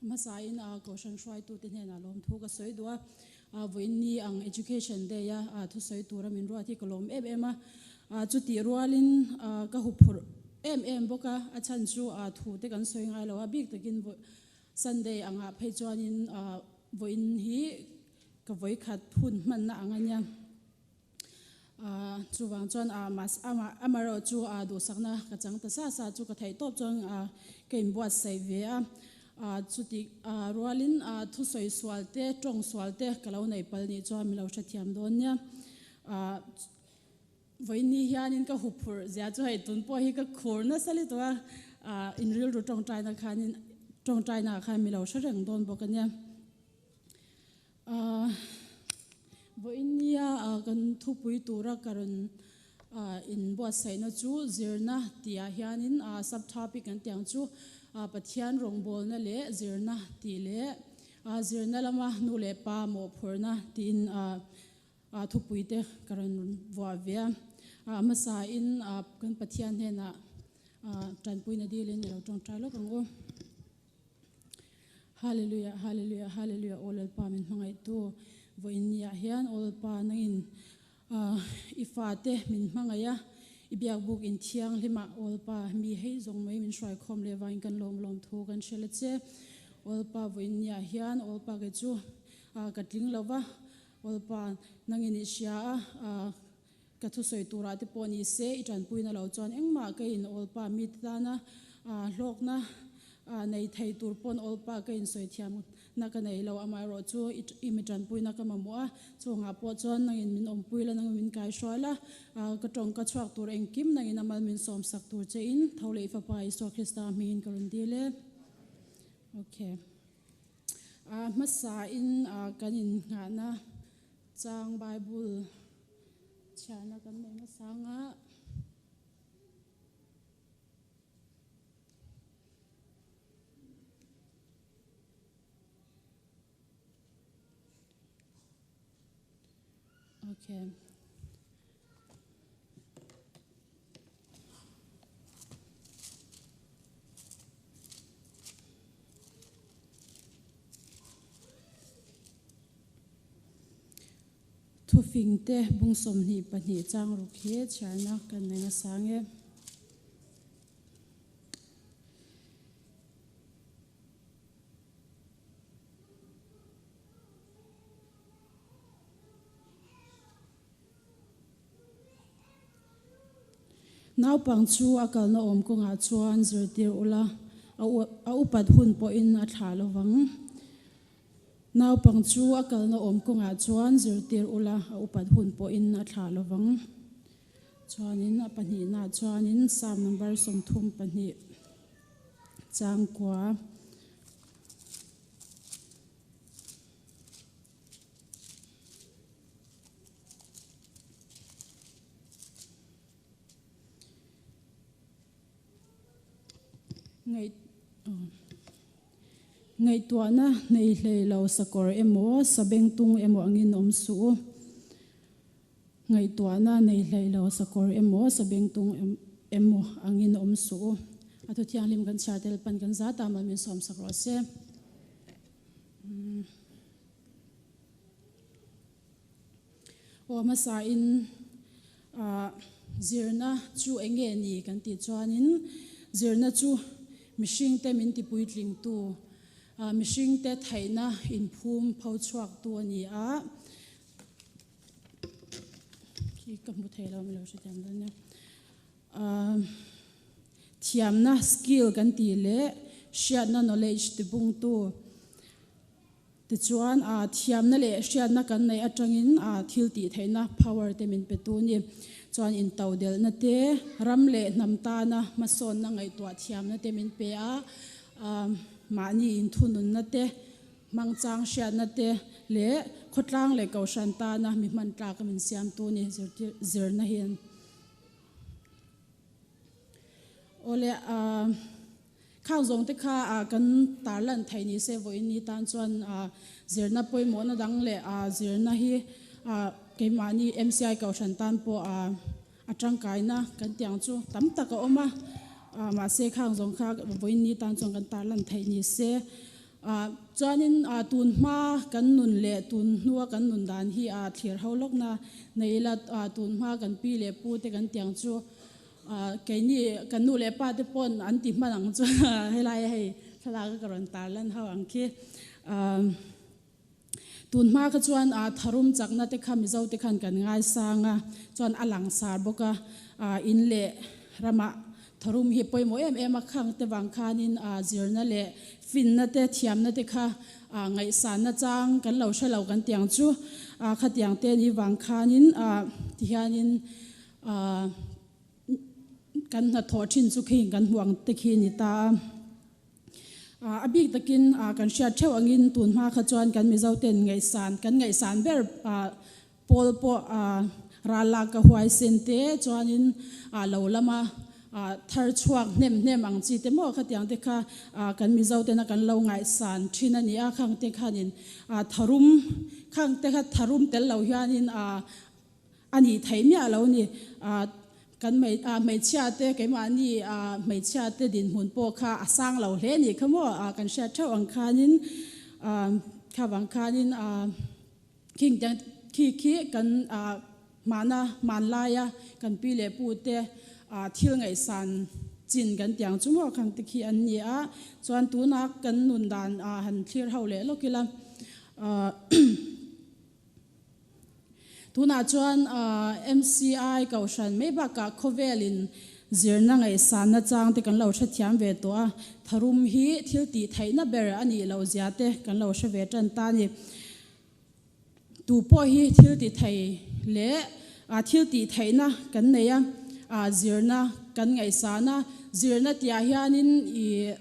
Hmasain Kohhran hruaitute hnenah lawmthu ka sawi duh a, vawiin ni ang Education Day a thusawi tura min ruat hi ka lawm em em a. Chutih rualin ka huphurh em em bawk a, a chhan chu thute kan sawi ngai lo a, bik takin Sunday angah phei chuanin vawiin hi ka vawikhat hun hmanna ang a nia. Chuvang chuan amaherawh chu duhsakna ka chang ta sa sa chu ka theih tawp chuan ka inbuatsaih ve a. Chuti rualin thusawi sual te, tawng sual te ka lo neih palh nih chuan min lo hrethiam dawn nia. Vawiin hianin ka huphurh zia chu hei tun pawh hi ka khur nasa lutuk a, in rilru tawngtaina khanin tawngtaina ah khan mi lo hre reng dawn bawk a nia. Vawiin nia kan thupui tura ka rawn inbuatsaihna chu zirna tihah hianin sub topic kan tih ang chu Pathian rawngbawlna leh zirna tih leh zirna lama nu leh pa mawhphurhna tiin Thupui te ka rawn vuah ve a, a hmasain kan Pathian hnenah tanpuina dilin i lo tawngtai lawk ang u. Hallelujah, Hallelujah, Hallelujah, Aw Lalpa min hmangaihtu, vawiin niah hian Aw Lalpa nangin i fate min hmangaih a, i biakbuk in thianghlimah Aw Lalpa mi hei zawng mai min hruaikhawm leh vangin kan lawm lawm thu kan hre la che. Aw Lalpa vawiin niah hian Aw Lalpa kei chu ka tling lo va, Awlpa, nangin i hria a, ka thusawi turah te pawh ni se, i tanpuina lo chuan engmah ka in Awlpa mi te tana hlawkna nei thei tur pawn Awlpa ka insawi thiamna ka nei lo, amaherawh chu i mi tanpuina ka mamawh a, chungah pawh chuan nangin min awmpui la, nangin min kaihruai la, ka tawng ka chhuak tur engkim nangin a mal min sawmsak tur che in tho leh i Fapa Isua Krista hmingin ka rawn dil e. Okay. Hmasa in kan innghahna chang Bible chhiarna kan nei hmasa anga. Okay. Thufingte bung 22 chang ruk hi chhiarna kan nei nasa nge. Naupang chu a kalna awm kawngah chuan zirtir ula, a upat hun pawhin a thlah lo vang. Naupang chu a kalna awm kawngah chuan zirtir ula, a upat hun pawhin a thlah lo vang. Chuanin a pahnihnaah chuanin Psalm number 32 changkua. Ngaihtuahna nei hlei lo sakawr emaw, sabengtung emaw angin awm suh u. Ngaihtuahna nei hlei lo sakawr emaw, sabengtung emaw angin awm suh u. A thu thianghlim kan chhiar tel pan kan zat a, mal min sawmsak rawh se. Aw hmasain zirna chu eng nge ni kan tih chuanin zirna chu mihringte min tipuitlingtu, mihringte theihna inphum pho chhuaktu a ni a. Khi ka hmu thei lo, min lo hrethiam dawn nia. Thiamna, skill, kan tih leh hriatna, knowledge, tibungtu. Tichuan, thiamna leh hriatna kan neih atangin thil tih theihna, power, te min pe tu ni. Chuan intodelhna te, ram leh hnam tana hmasawnna ngaihtuah thiamna te min pe a, mahni inthununna te, hmangchang hriatna te leh khawtlang leh kohhran tana mi hman tlaka min siamtu ni zirna hian. Awle, khang zawng te kha kan tarlan theih ni se vawiin ni tan chuan zirna pawimawhna dang leh zirna hi keimahni MCI kohhran tan pawh a tangkaina kan tih ang chu tam tak a awm a, mahse khang zawng kha vawiin ni tan chuan kan tarlan theih ni se. Chuanin tun hma kan nun leh tun hnua kan nun dan hi thlir ho lawkna nei ila, tun hma kan pi leh pu te kan tiang chu keini kan nu leh pa te pawn an ti hman ang chu helai hei thlalak a ka rawn tar lan ho ang khi. Tun hma kha chuan tharum chakna te kha Mizo te khan kan ngaisang a, chuan a langsar bawk a, in leh ramah tharum hi pawimawh em em a, khang te vang khanin zirna leh finna te thiamna te kha ngaihsanna chang kan lo hre lo kan tiang chu, khatiang te ni vang khanin tihianin kan hnathawh thin chu khi kan hmuh ang te khi a ni ta a. A bik takin kan hriat theuh angin tun hma kha chuan kan Mizo ten ngaihsan, kan ngaihsan ber pawl pawh ral lak ka huaisen te chuanin lo lama thar chhuak hnem hnem ang chi te maw khatiang te kha kan Mizo tena kan lo ngaihsan thin a ni a, khang te khanin tharum, khang te kha tharum tel lo hianin A nih theih miah lo ni. Kan hmeichhia te, keimahni hmeichhia te dinhmun pawh kha a sang lo hle nih kha maw? Kan hriat theuh ang khanin, kha vang khanin khing te khi khi kan hmana hmanlaia kan pi leh pu te thil ngaihsan chin kan tiang chu maw khang te khi an ni a. Chuan tuna kan nun dan han thlir ho leh lawk ila. Tunah chuan MCI Kohhran mai bakah khawvelin zirna ngaihsanna chang te kan lo hrethiam ve tawh a, tharum hi thil tih theihna ber a nih loh zia te kan lo hre ve tan ta a ni. Tu pawh hi thil ti thei leh thil tih theihna kan nei a, zirna kan ngaihsan a, zirna tihah hianin ih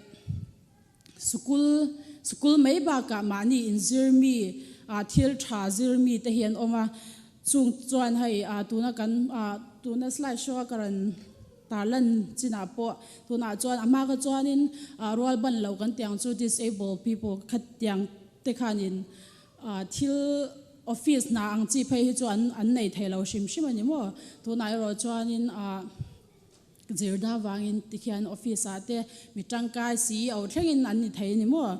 Sikul, sikul mai bakah mahni inzir mi, thil tha zir mi te hi an awm a, chung chuan hei tuna kan tuna slide show a ka rawn tarlan chinah pawh tunah chuan a hma kha chuanin rual ban lo kan tiang chu disable people khatiang te khanin thil office hna ang chi phei hi chu an an nei thei lo hrim hrim a ni maw, tunah erawh chuanin. Zirna vangin tikhian office ah te mi tangkai ceo thlengin an ni thei a ni maw?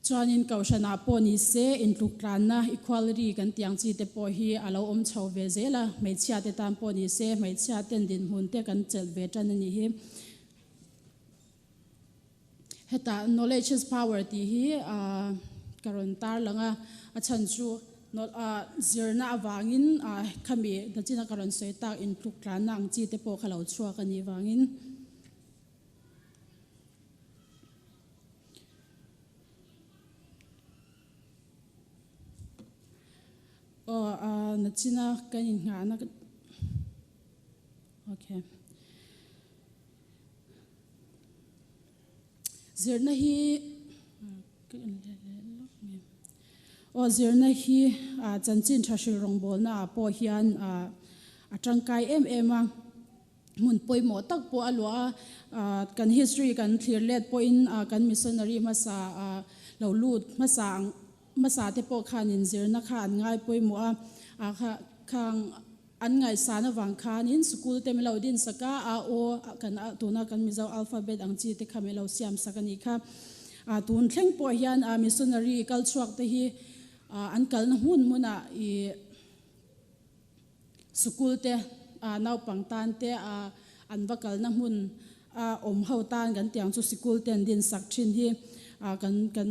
Chuanin kohhran ah pawh ni se intluk tlanna equality kan tih ang chi te pawh hi a lo awm chho ve zel a, hmeichhia te tan pawh ni se hmeichhia ten dinhmun te kan chelh ve tan a nih hi. Hetah knowledge is power tih hi ka rawn tar lang a, a chhan chu zirna avangin khami nachina ka rawn sawi tak intluk tlanna ang chi te pawh kha lo chhuak a nih vangin. Aw nachina kan innghahna okay. Zirna hi aw zirna hi chanchin tha hril rawngbawlna ah pawh hian a tangkai em em a, hmun pawimawh tak pawh a luah a, kan history kan thlir let pawhin kan missionary hmasa lo lut hmasa ang hmasa te pawh khanin zirna kha an ngai pawimawh a, khang An ngaihsan avang khanin sikul te min lo din sak a, a aw kan tuna kan Mizo alphabet ang chi te kha min lo siam sak a nih kha. Tun thleng pawh hian missionary kal chhuak te hi an kalna hmun hmunah ih sikul te naupang tan te an va kalna hmun a awm ho tan kan tiang chu sikul te an din sak thin hi kan kan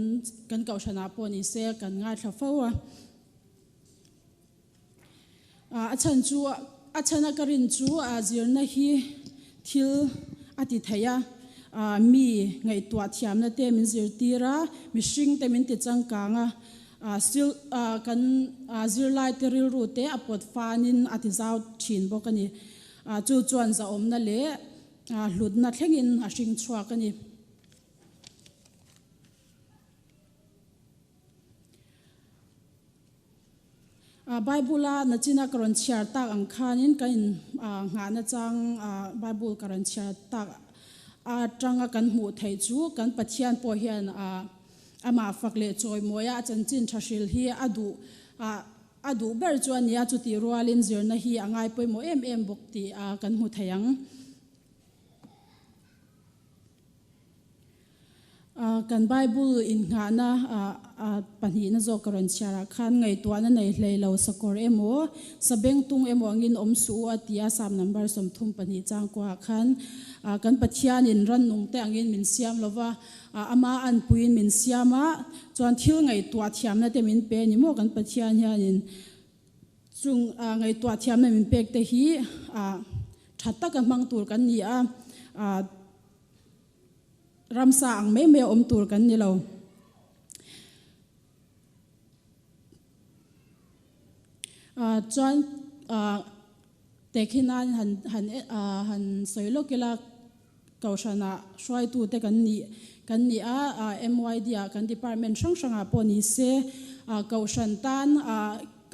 kan kohhranah pawh ni se kan ngaithla fo a. A chhan chu, a chhana ka rin chu zirna hi thil a ti thei a, mi ngaihtuah thiamna te min zirtir a, mihring te min ti changkang a, kan zirlai te rilru te a pawt fanin a ti zau thin bawk a ni. Chu chuan zahawmna leh hlutna thlengin a hring chhuak a ni. Bible a nachina ka rawn chhiar tak ang khanin ka in nghahna chang Bible ka rawn chhiar tak atanga kan hmuh theih chu kan Pathian pawh hian amah fak leh chawimawi a a chanchin tha hril hi a duh a duh ber chu a nia chutih rualin zirna hi a ngai pawimawh em em bawk tih kan hmu thei ang. Kan Bible innghahna pahnihna zawk ka rawn chhiarah khan ngaihtuahna nei hlei lo sakawr emaw, sabengtung emaw angin awm suh u a ti a, Psalm number 32 changkuaah khan kan Pathianin rannungte angin min siam lo va, ama anpuiin min siam a, chuan thil ngaihtuah thiamna te min pe a ni maw kan Pathian hianin chung ngaihtuah thiamna min pek te hi tha taka hmang tur kan ni a. Ramsa ang mai mai a awm tur kan ni lo. Chuan tehkhin nan han han han sawi lawk ila Kohhranah hruaitute kan nih kan ni a, MYD ah kan department hrang hrangah pawh ni se Kohhran tan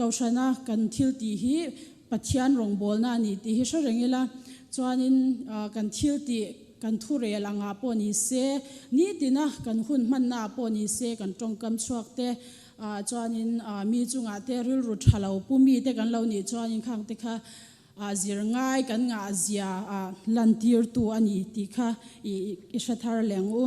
Kohhrana kan thil tih hi Pathian rawngbawlna a ni tih hi hre reng ila chuanin kan thil tih Kan thurel angah pawh ni se, nitina kan hun hmannaah pawh ni se kan tawngkam chhuak te chuanin mi chungah te rilru tha lo pu mi te kan lo nih chuanin khang te kha zir ngai kan ngah zia lantirtu a ni tih kha i hre thar leng u.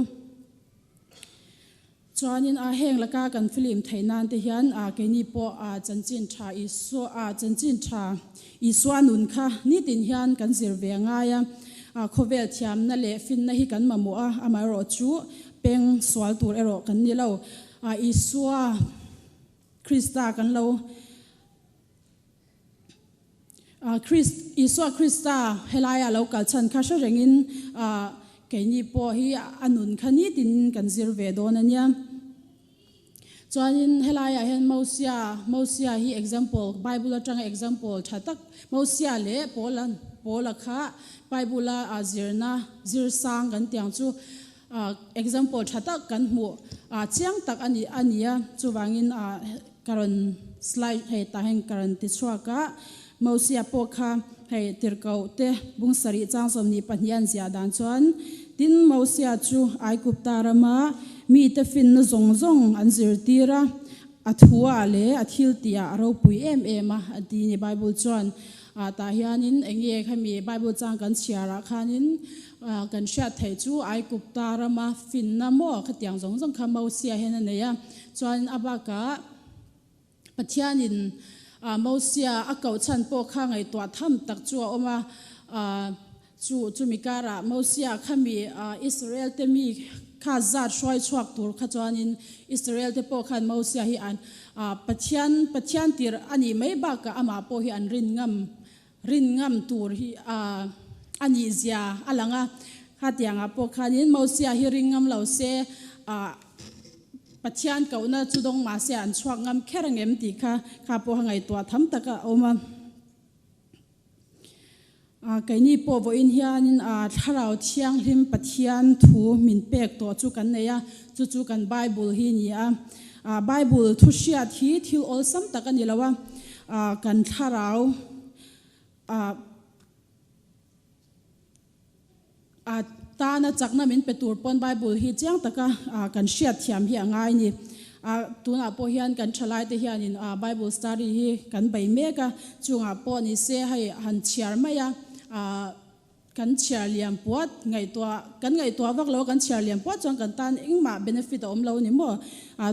Chuanin a heng laka kan film theih nan te hian keini pawh chanchin tha Isua chanchin tha Isua nun kha nitin hian kan zir ve a ngai a, khawvel thiamna leh finna hi kan mamawh a, amaherawhchu peng sual tur erawh kan ni lo. Isua Krista kan lo Krist, Isua Krista helaia lo kal chhan kha hre rengin keini pawh hi a nun kha nitin kan zir ve dawn a nia. Chuanin helaiah hian Mosia, Mosia hi example, Bible atanga example tha tak, Mosia leh Paula, Paula kha Bible a zirna, zir sang kan tih ang chu example tha tak kan hmuh chiang tak a ni a ni a, chuvangin Ka rawn slide hei tah hian ka rawn ti chhuak a, Mosia pawh kha hei tirhkoh te bung sarih chang 22 an ziah dan chuan, Tin, Mosia chu Aigupta rama mite finna zawng zawng an zirtir a, a thuah leh a thiltihah a ropui em em a, a ti ni Bible chuan. Tah hianin eng nge khami Bible chang kan chhiarah khanin kan hriat theih chu Aigupta rama finna maw khatiang zawng zawng kha Mosia hian a nei a. Chuan a bakah Pathianin Mosia a koh chhan pawh kha ngaihtuah tham tak chu a awm a, chu chumi karah Mosia khami Israel te mi kha zat hruai chhuak tur kha chuanin Israel te pawh khan Mosia hi an Pathian Pathian tir a nih mai bakah amah pawh hi an rin ngam rin ngam tur hi a nih zia a lang a. Khatiangah pawh khanin Mosia hi ring ngam lo se, Pathian kohna chu dawng mah se an chhuak ngam kher ang em tih kha kha pawha ngaihtuah tham tak a awm a. Keini pawh vawiin hianin Thlarau Thianghlim Pathian thu min pek tawh chu kan nei a, chu chu kan Bible hi ni a. Bible thu hriat hi thil awlsam tak a ni lo a, kan thlarau A tana chakna min pe tur pawn Bible hi chiang taka kan hriat thiam hi a ngai ni. Tunah pawh hian kan thalaite hianin Bible study hi kan bei mek a, chungah pawh ni se hei han chhiar mai a, kan chhiar liam puat ngaihtuah kan ngaihtuah vak lo a kan chhiar liam puat chuan kan tan engmah benefit a awm lo ni maw.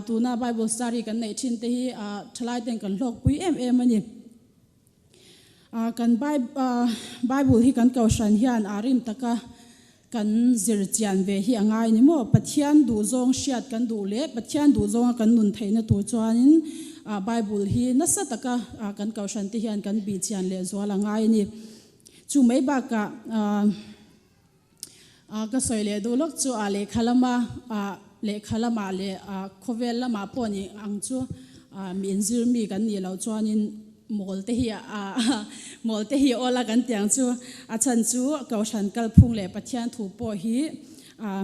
Tuna Bible study kan neih thin te hi thalaiten kan hlawkpui em em a ni. Kan Bible hi kan Kohhran hian a rim taka kan zir chian ve hi a ngai ni maw? Pathian duhzawng hriat kan duh leh Pathian duhzawnga kan nun theihna tur chuanin Bible hi nasa taka kan Kohhran te hian kan bih chian leh zual a ngai a ni. Chu mai bakah ka sawi leh duh lawk chu lehkha lama lehkha lamah leh khawvel lamah pawh ni ang chu mi inzir mi kan nih loh chuanin mawl te hi mawl te hi awl a kan tih ang chu a chhan chu Kohhran kalphung leh Pathian thu pawh hi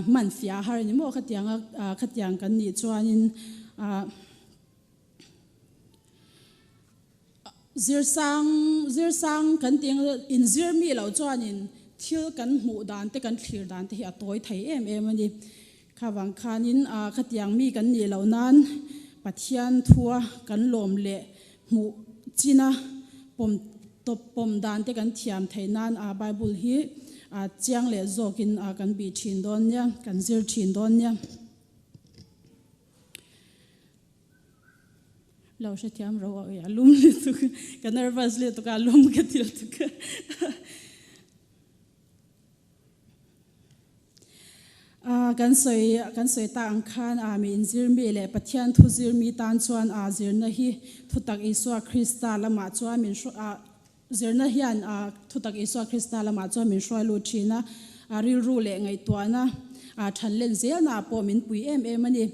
hman fiah a har a ni maw khatianga khatiang kan nih chuanin Zirsang zirsang kan tih ang inzir mi loh chuanin thil kan hmuh dan te kan thlir dan te hi a tawi thei em em a ni. Kha vang khanin khatiang mi kan nih loh nan Pathian thua kan lawm leh hmuh china pawm tawp pawm dan te kan thiam theih nan Bible hi chiang leh zawkin kan bih thin dawn nia, kan zir thin dawn nia. Lo hrethiam ro a ui a lum lutuk ka nervous lutuk a lum ka ti lutuk. Kan sawi kan sawi tak ang khan a mi inzir mi leh Pathian thu zir mi tan chuan a zirna hi thutak Isua Krista lamah chuan min hruai zirna hian a thutak Isua Krista lamah chuan min hruai lut thin a, a rilru leh ngaihtuahna a than len zelna ah pawh min pui em em a ni.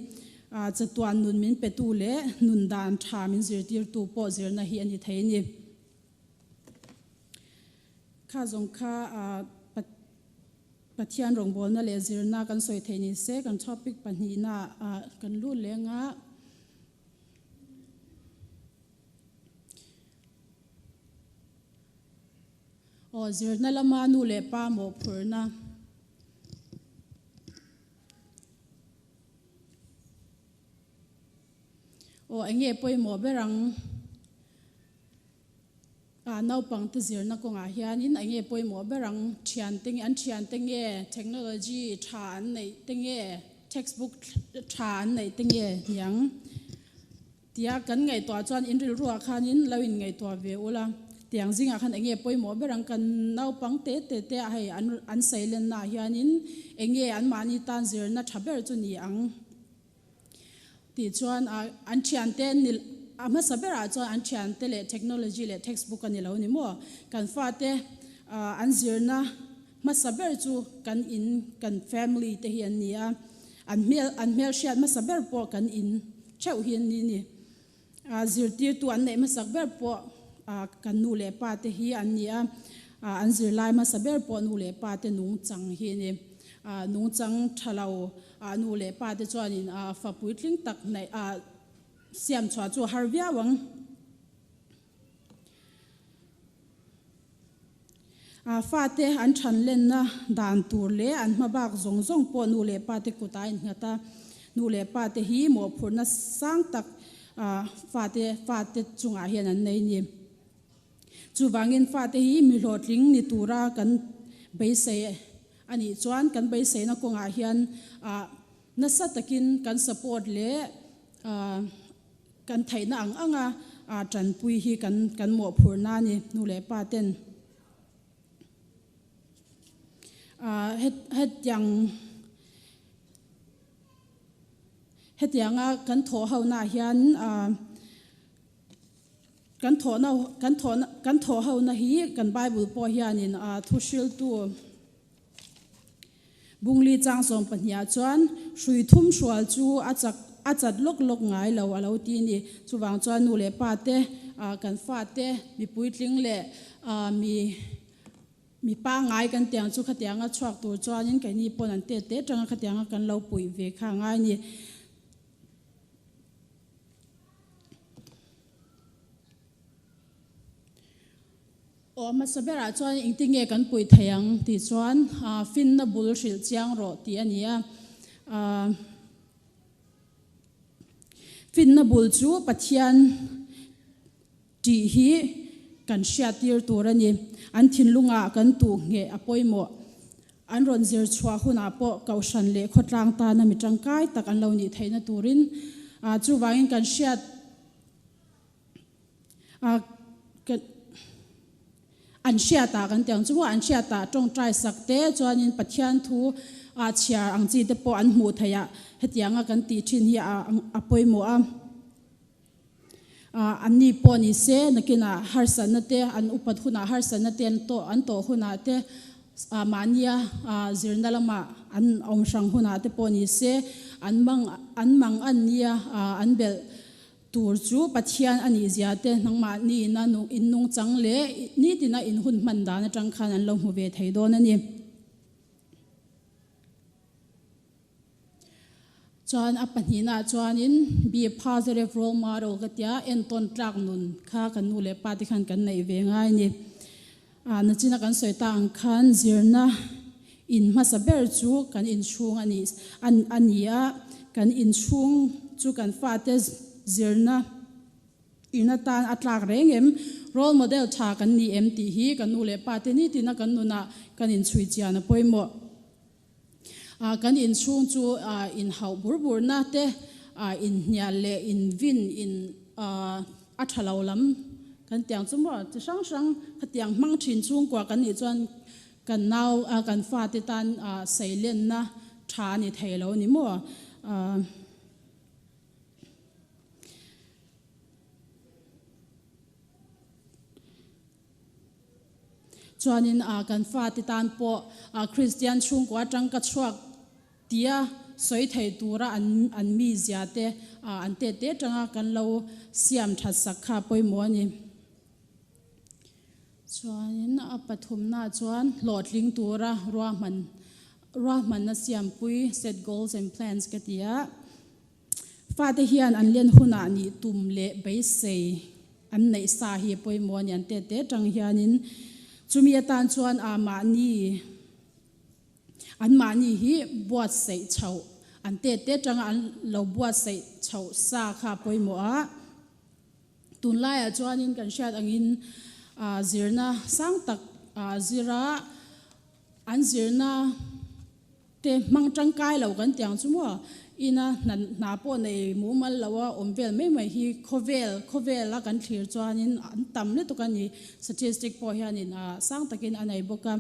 A chatuan nun min petu leh nun dan tha min zirtirtu pawh zirna hi a ni thei a ni. Kha zawng kha Pathian rawngbawlna leh zirna kan sawi theih ni se kan topic pahnihna ah kan lut leng a. Aw zirna lama nu leh pa mawhphurhna. Aw enge pawimawh ber ang? A naupangte zirna kawngah hianin eng nge pawimawh ber ang? Thiante nge, an thiante nge, technology tha an neih te nge, textbook tha an neih te nge niang? Tia kan ngaihtuah chuan in rilruah khanin lo in ngaihtuah ve ula, tiang zingah khan eng nge pawimawh ber ang? Kan naupang te te te ah hei an an seilennaah hianin eng nge anmahni tan zirna tha ber chu ni ang? Tih chuan an thiante ni a hmasa berah chuan an thiante leh technology leh textbook a ni lo ni maw? Kan fate an zirna hmasa ber chu kan in kan family te hi an ni a, an hmel an hmelhriat hmasa ber pawh kan in theuh hi an ni ni. Zirtirtu an neih hmasak ber pawh kan nu leh pa te hi an ni a, an zirlai hmasa ber pawh nu leh pa te nungchang hi a ni. Nungchang tha lo nu leh pa te chuanin fa puitling tak neih siam chhuah chu a har viau ang. Fate an than lenna dan tur leh an hmabak zawng zawng pawh nu leh pate kut a innghat a. Nu leh pate hi mawhphurhna sang tak fate fate chungah hian an nei ni. Chuvangin fate hi mi hlawhtling ni tura kan beisei a nih chuan kan beiseina kawngah hian nasa takin kan support leh Kan theihna ang anga tanpui hi kan kan mawhphurhna a ni, nu leh pa ten. Hetiang hetianga kan thawh hona hian kan thawhna kan thawhna kan thawh hona hi kan Bible pawh hianin thu hriltu Bungli chang 12 ah chuan hrui thum hrual chu a chak a chat lawk lawk ngai lo a lo ti a ni. Chuvang chuan nu leh pa te, kan fa te, mi puitling leh mi mi pangngai kan tiang chu khatianga chhuak tur chuanin keini pawn an tet te atanga khatianga kan lo puih ve kha a ngai a ni. Aw, hmasa berah chuan engtin nge kan puih thei ang tih chuan finna bul hrilh chiang rawh tih a ni a. Finna bul chu Pathian tih hi kan hriattir tur a ni. An thinlungah kan tuh ngheh a pawimawh. An rawn zir chhuah hunah pawh Kohhran leh khawtlang tana mi tangkai tak an lo nih theihna turin chuvangin kan hriat An hriatah kan ti ang chu maw, an hriatah tawngtai sak te chuanin Pathian thu chhiar ang chi te pawh an hmuh theih a, hetianga kan tih thin hi a pawimawh a. Anni pawh ni se nakinah harsatna te an upat hunah harsatna te an tawh hunah te mahnia zirna lamah an awm hrang hunah te pawh ni se an mang an mang an nia an belh Tur chu Pathian a nih zia te nangmahni ina in nungchang leh nitina in hun hman dan atang khan an lo hmu ve thei dawn a ni. Chuan a pahnihnaah chuanin be a positive role model ka tia entawn tlak nun kha kan nu leh pa te khan kan neih ve ngai a ni. Nachina kan sawi ta ang khan zirna in hmasa ber chu kan inchhung a nih a ni a, kan inchhung chu kan fate zirna in atan a tlak reng em, role model tha kan ni em tih hi kan nu leh pate nitina kan nunah kan inchhui chian a pawimawh. Kan inchhung chu inhauh bur burna te, inhnial leh invin in. A tha lo lam kan tiang chu maw chi hrang hrang khatiang hmang thin chhungkua kan nih chuan kan nau kan fate tan seilenna tha a ni thei lo a ni maw. Chuanin kan fate tan pawh Kristian chhungkua atang ka chhuak tia sawi thei tura an an mizia te an tet te atanga kan lo siam that sak kha pawimawh a ni. Chuanin a pathumna chuan hlawhtling tura ruahman ruahmanna siampui, set goals and plans, ka ti a. Fate hian an len hunah nih tum leh beisei an neih sa hi pawimawh a ni an tet te atang hianin chumi atan chuan a mahni an mahni hi buatsaih chhoh an tet te atanga an lo buatsaih chhoh sa kha pawimawh a. Tunlaiah chuanin kan hriat angin zirna sang tak zira an zirna te hmang tangkai lo kan tiang chu maw ina hna hna pawh nei mumal lo a awm vel mai mai hi khawvel khawvel a kan thlir chuanin an tam lutuk a ni statistic pawh hianin ah sang takin a nei bawk a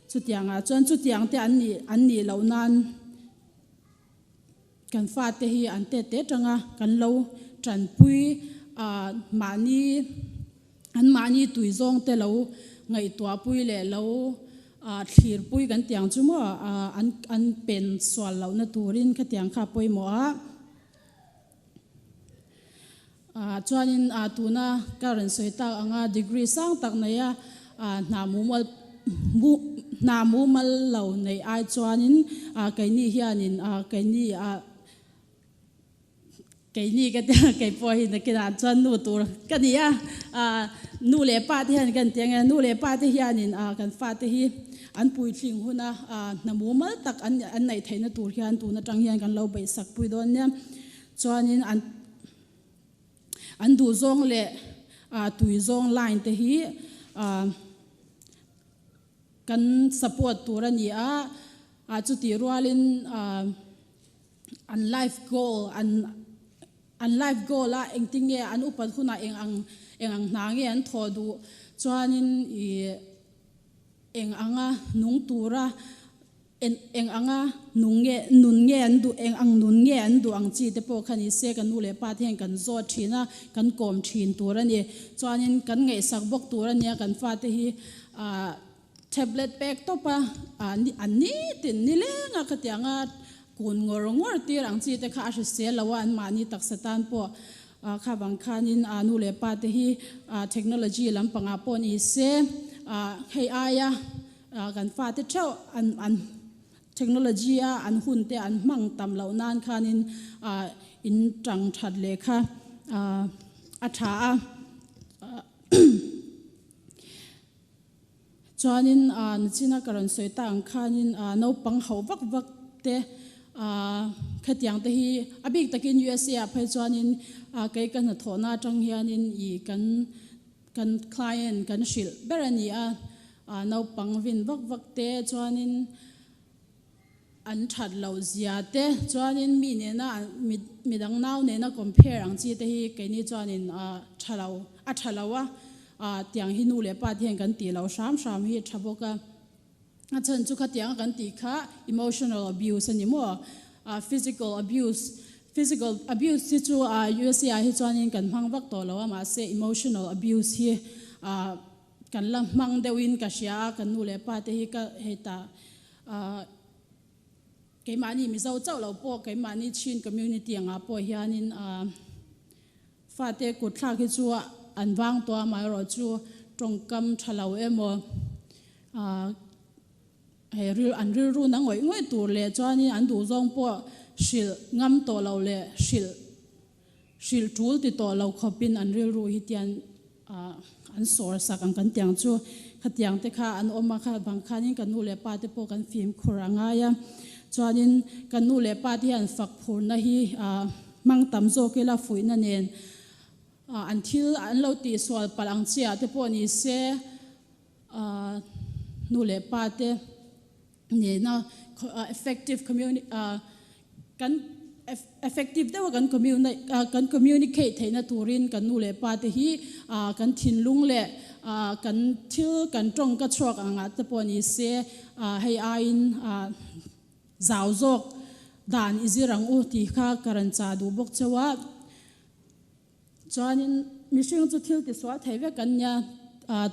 chutiangah chuan chutiang te an nih an nih loh nan kan fate hi an tet te tanga kan lo tanpui ah mahni An mahni tui zawng te lo ngaihtuahpui leh lo thlirpui kan tiang chu maw an an pen sual lohna turin khatiang kha pawimawh a. Chuanin tuna ka rawn sawi tak anga degree sang tak neia hna mumal hna mumal lo neih ai chuanin keini hianin keini Keini ka ti a, kei pawh hi nakinah chuan nu tur ka ni a, nu leh pa te hian kan ti ang e, nu leh pa te hianin kan fate hi an puitling huna hna mumal tak an an neih theihna tur hian tun atang hian kan lo beihsak pui dawn nia. Chuanin an an duhzawng leh tui zawng line te hi kan support tur a ni a, chutih rualin An life goal, an an life goal a engtin nge an upat hunah eng ang eng ang hna nge an thawh duh chuanin ih eng anga nung tura en eng anga nung nge nun nge an duh eng ang nun nge an duh ang chi te pawh kha ni se kan nu leh pa te hian kan zawt thin a kan kawm thin tur a ni. Chuanin kan ngaihsak bawk tur a nia kan fate hi ah Tablet pek tawp a, an nitin nileng a khatianga kun ngawr ngawr tir ang chi te kha a hrisel lo a, an mahni taksa tan pawh kha vang khanin nu leh pa te hi technology lampangah pawh ni se hei aia kan fate theuh an an technology a an hun te an hmang tam loh nan khanin in tang that leh kha a tha a. Chuanin nachina ka rawn sawi ta ang khanin naupang hauh vak vak te khatiang te hi a bik takin USA ah phei chuanin kei ka hnathawhna atang hianin ih kan kan client kan hrilh ber a ni a, naupang vin vak vak te chuanin an that loh zia te chuanin mi nena midang nau nena compare ang chi te hi keini chuanin tha lo a tha lo a tiang hi nu leh pa te hian kan tih loh hram hram hi a tha bawk a a chhan chu khatiang a kan tih kha emotional abuse a ni maw physical abuse physical abuse hi chu USA ah hi chuanin kan hmang vak tawh lo a mahse emotional abuse hi kan la hmang deuhin ka hria a kan nu leh pa te hi ka hei tah Ahh keimahni Mizo chauh lo pawh keimahni Chin community angah pawh hianin ahh fate kut thlak hi chu an vang tawh a amaherawhchu tawngkam tha lo emaw ahh hei ril an rilru na ngawih ngawih tur leh chuanin an duhzawng pawh hrilh ngam tawh lo leh hrilh Hrilh tul ti tawh lo khawpin an rilru hi tian an sawr sak ang kan tiang chu khatiang te kha an awm a, kha vang khanin kan nu leh pa te pawh kan fimkhur a ngai a. Chuanin kan nu leh pa te hian fak phurna hi hmang tam zawk ila fuihna nen an thil an lo tihsual palh ang chiah te pawh ni se nu leh pa te nena effective kan. Effective deuha kan kan communicate theihna turin kan nu leh pa te hi kan thinlung leh kan thil kan tawng ka chhuak angah te pawh ni se hei aiin zau zawk dan i zir ang u tih kha ka rawn chah duh bawk cheu a. Chuanin mihring chu thil tisual thei vek an nia,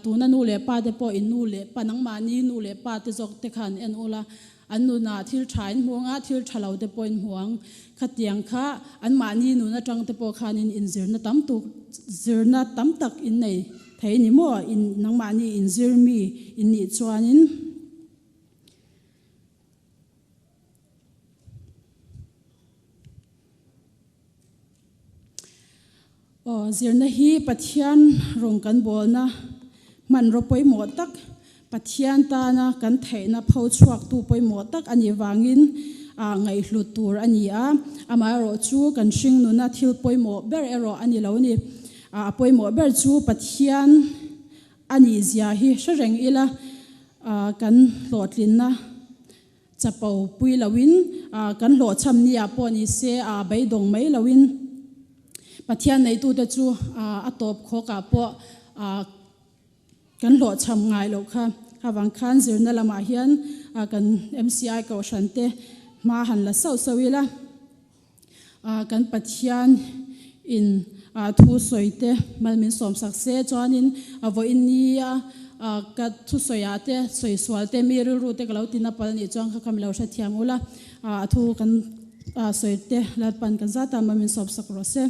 tuna nu leh pa te pawh in nu leh pa nangmahni nu leh pa te zawk te khan en ula, an nunah thil tha in hmu anga thil tha lo te pawh in hmu ang. Khatiang kha anmahni nun atang te pawh khanin inzirna tam tuk zirna tam tak in nei thei ni maw in nangmahni inzir mi in nih chuanin. Aw, zirna hi Pathian rawng kan bawlna hmanraw pawimawh tak, Pathian tana kan theihna pho chhuaktu pawimawh tak a nih vangin ngaihhlut tur a ni a. Amaherawh chu kan hring nuna thil pawimawh ber erawh a ni lo ni. A pawimawh ber chu Pathian a nih zia hi hre reng ila kan hlawhtlinna Chapo pui loin kan hlawhchham ni ah pawh ni se a beidawng mai loin Pathian neitute chu a tawp khawk ah pawh kan hlawhchham ngai loh kha. Avang khan zirna lamah hian kan MCI kohhran te hma han la sauh sauh ila. Kan Pathian in thu sawi te mal min sawm sak se chuanin a vawiin nia ka thusawi ah te sawi sual te mi rilru te ka lo tina pal nih chuan kha kha mi lo hrethiam ula a thu kan sawi te Lalpan kan zat a mal min sawm sak rawh se.